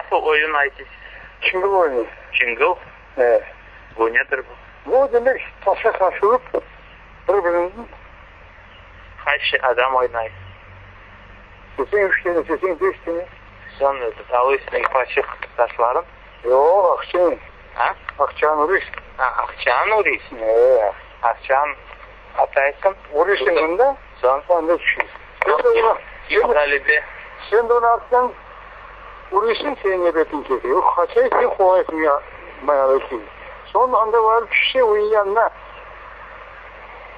Nasıl oyun aytısız? Çıngıl oyunu. Çıngıl? Evet. Bu nedir bu? Bu demek taşa taş urıp bir-biriniñ Qaç adam oynay? Sesen üç tane, sesen beş tane. Soñ alıysıñ ufaçıq taşların? Yoq, aqçanen. A? Aqçanı uriysıñ. A, aqçanı uriysıñ? E. Aqçanı ataysıñ. Uriysıñ mında, Soñ? anda tüşüy. Kim ğalibe? Sen de onı arttan uriysıñ, seniñ nevbetiñ kele. O qaçay, sen quvalaysıñ ya mayadaki. Soñ anda barıp tüşse, onıñ yanına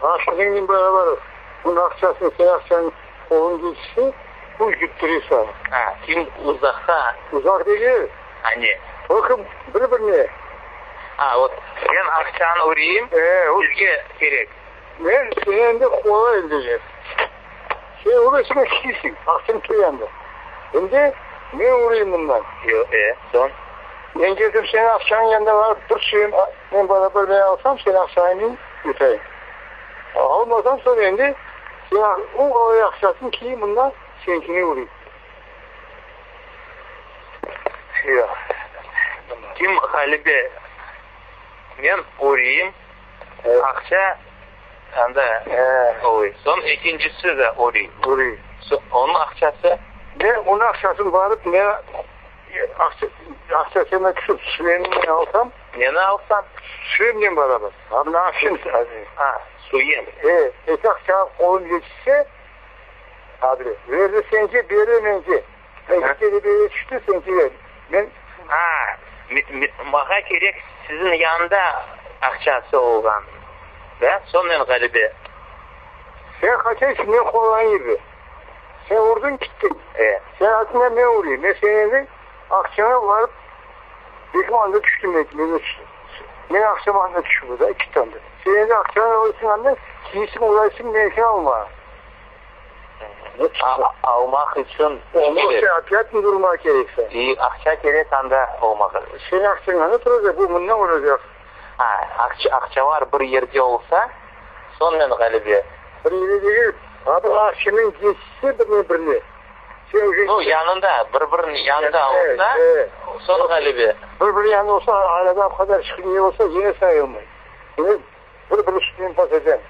aqçasınen beraber, onıñ aqçasını, seniñ aqçañ qolunı keçirse, bu yutturıy saña. A, kim uzaqta? Uzaq degil. A, ne? Tolko bir-birine. A, vot, men aqçanı uriyim, sizge kerek. Men seni endi quvalayım degen. Sen urasıñ, kişisiñ, aqçañ tüy endi. Endi men urayım mından. Yoq, e, soñ? Men ketip seniñ aqçañıñ yanına barıp bir suyum men barabar men alsam, seniñ aqçañı men yutayım. Almasam soñ endi sen o qalay aqçasını kiy mından seniñkine urayım. Yoq. Kim ğalibe? Men urayım. Aqça anda oluy. Soñ ekincisi de oluy. Oluy. Onıñ aqçası? Men onıñ aqçasını barıp, men aqçasına tüşip, suyemnen alsam. Neni alsam? Suyemnen beraber. A, mına aqçam. A, suyem. E, eki aqça qolum yetişse, adre. Verdi sence, beri mence. Eki kere beri tüşti, sence ver. Men. A, maña kerek siziñ yanında aqçası olğan, da? Soñ men ğalibe. Sen qaçaysıñ, men qolayım edi. Sen urdıñ, kittiñ. E. Sen artından men urayım. Men seni endi aqçaña barıp, bekim anda tüştim, men men aqçam anda tüşti, da, kitti anda. Sen endi aqçañı alırsıñ anda, kiysiñ, uraysıñ, meniñkini alma. Almaq içün ne kerek? Opyat mı durmaq kerek saña? İ, aqça kerek anda olmaq. Senin aqçañ anda turacaq, bu mından olacaq. A, aqçalar bir yerde olsa, soñ men ğalibe. Bir yerde degil, a bu aqçanıñ geçişi birine birine. Sen уже. Nu, yanında, bir-biriniñ yanında olsa, soñ ğalibe. Bir-biriniñ yanında olsa, arada o qadar çıqı ne olsa, yine sayılmay. Yine Bir-bir üstünden basacañ,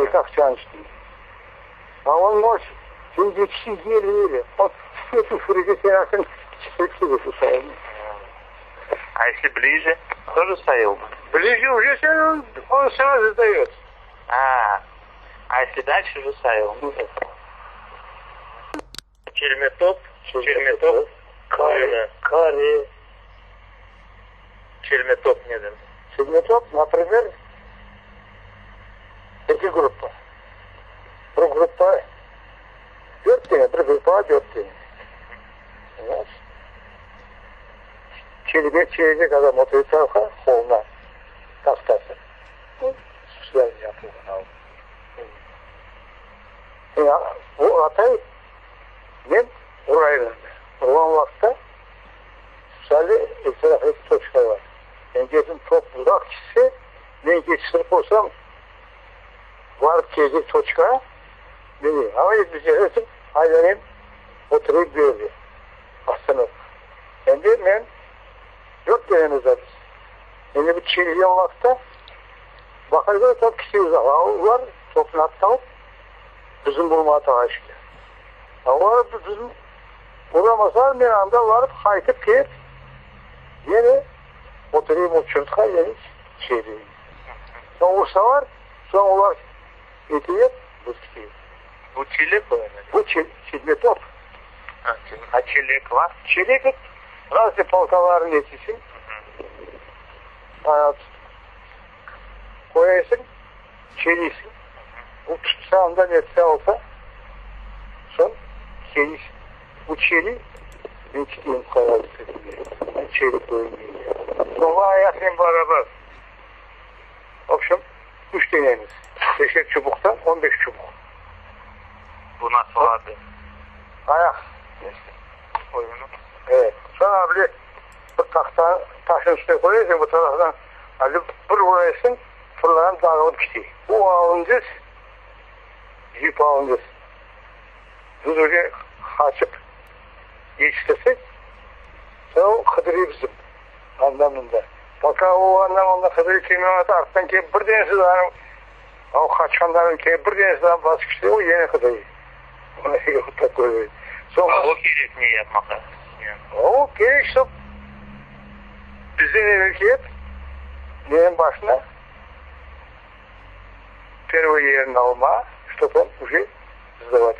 eki aqçanıñ üstüne. A olmaz, sen yetişiñ yeli-yeli, o tüfe tüfürigi sen aqçañ çıqıp ketecek, o sayılmaz. A esli blije, тоже sayılmaz? Blije uje sen, on srazu dayot. A, a esli dalşe uje sayılmaz. Çelme top, çelme top oyunı. Kare. Çelme top nedir? Çelme top, naprimer, eki gruppa. Bir gruppa dört tane, bir gruppağa dört tane. Понимаешь? Çelme çelecek adam oturır tarafqa, qoluna tahtası. Bu süslernen yapılğan. Bu atay men urayım. Urğan vaqıtta sale eki tarafta eki toçka bar. Men ketim top uzaq ketse, men ketiştirip qoysam, barıp kelecek toçka, meni, amma etmese, aylanayım, oturayım bu yerde, ostanovka. Endi men dört denemiz bar biz. Endi bu çevirgen vaqıtta baqar ki, top kete uzaq. A olar topnı atıp alıp, bizim burmağa tağa tüşti. A olar bizim uramasa, men anda barıp, qaytıp kelip, yene oturayım o çurtqa, yene çevireyim. Soñ ursalar, soñ olar keteyik, biz keteyik. Bu çelek oyunı? Bu çelme top. A çelek var? Çelek, razne palkalarını etesiñ, qoyasıñ, çeleysiñ. Bu tutsa, andan etse alsa, soñ çeleysiñ. Bu çeliy, men çıqayım qarar Ben çelik oyunı. Soñra ayaqnen beraber, v obşem, üç denemiz. Beşer çubuqtan 15 çubuq. Bu nasıl adı? Ayaq oyunı. Evet. Soñ avle bir tahta taşın üstüne qoyasıñ, bu taraftan avle bir urasıñ, fırlağan dağılıp kete. Bu alındız, yip alındız. Biz öyle qaçıp yetiştirsek, Soñ o qıdırıy bizim anda mında. Poka o anda mında qıdırıy kelmey vaqıtta arttan kelip bir denesi daa o qaçqanlarnıñ kelip bir denesi daa basıp ketse o yene qıdırıy. Takoy. Soñ A o kerek ne yapmağa? O kerek ştob bizden evel kelip neniñ başına pervoy yerini alma, ştob on uje sdavats.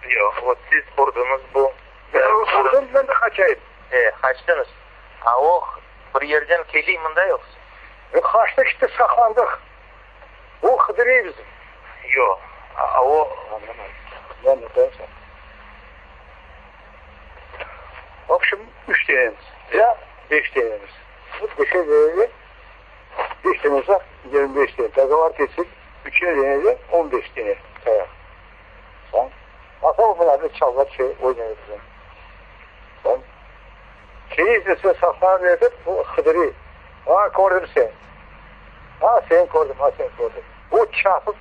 Yoq, vot siz qurdıñız bu. Men qurdım, men de qaçayım. E, qaçtıñız. A o bir yerden keliy mında yoqsa? E, qaçtıq işte, saqlandıq. O qıdırıy bizni. Yoq, a o. Añlamadım. Ne añlatayım saña? V obşem, üç tenemiz, ya beş tenemiz. Bu beşer tenede, beş tane olsa, 25 tane. Dogovor etsek, üçer tenede 15 tane tayaq. Soñ, asıl mına bir çallar şey oynay bizden. Soñ, keyiz dese saqlanıp etip, bu qıdırıy. A, kördim seni. A, seni kördim, a, seni kördim. Bu çapıp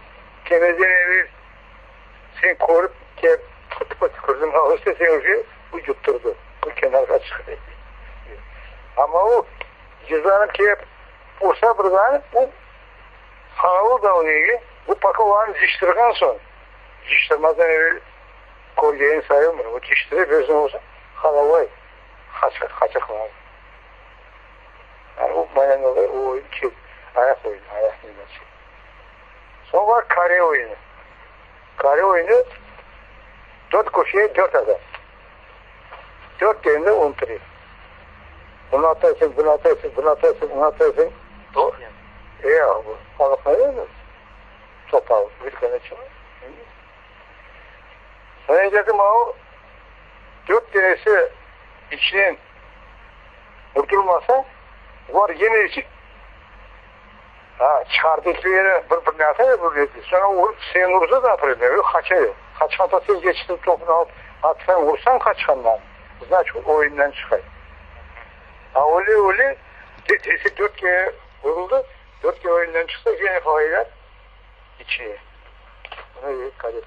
kelmezden evel sen körip kelip tıpı tükürdin, alıştı sen uje, bu yuttırdı. Bu kenarğa çıqtı. Amma o cızlanıp kelip ursa bir dane, bu qaravul da onı bu poka olarnı cıştırğan soñ, cıştırmazdan evel körgeni sayılmır. O cıştırıp özüni olsa, qaravay qaçaqlar. Yani o mayan o oyun ki, ayaq oyunu, ayaq oyunu. Soñ var kare oyunu. Kare oyunu dört köşeye dört adam. Dört tane unutırıyor. Bunu atarsın, bunu atarsın, bunu atarsın, bunu atarsın. Topnen? E, bu balıqlar top alıp, bir tane çıqar. Soñ dedim, o dört tanesi içinen vurdurmasa, olar yine içip, ha, çıqardı yeri bir-birine ata bir Soñra urıp, sen ursa da, например, qaçar. Qaçqanda sen geçtin topunu alıp, atsañ, ursañ qaçqandan, значит, oyundan çıqar. A öyle öyle, dese dört kere vuruldı, dört kere oyundan çıqsa, yine qoylar içine. Buna kare.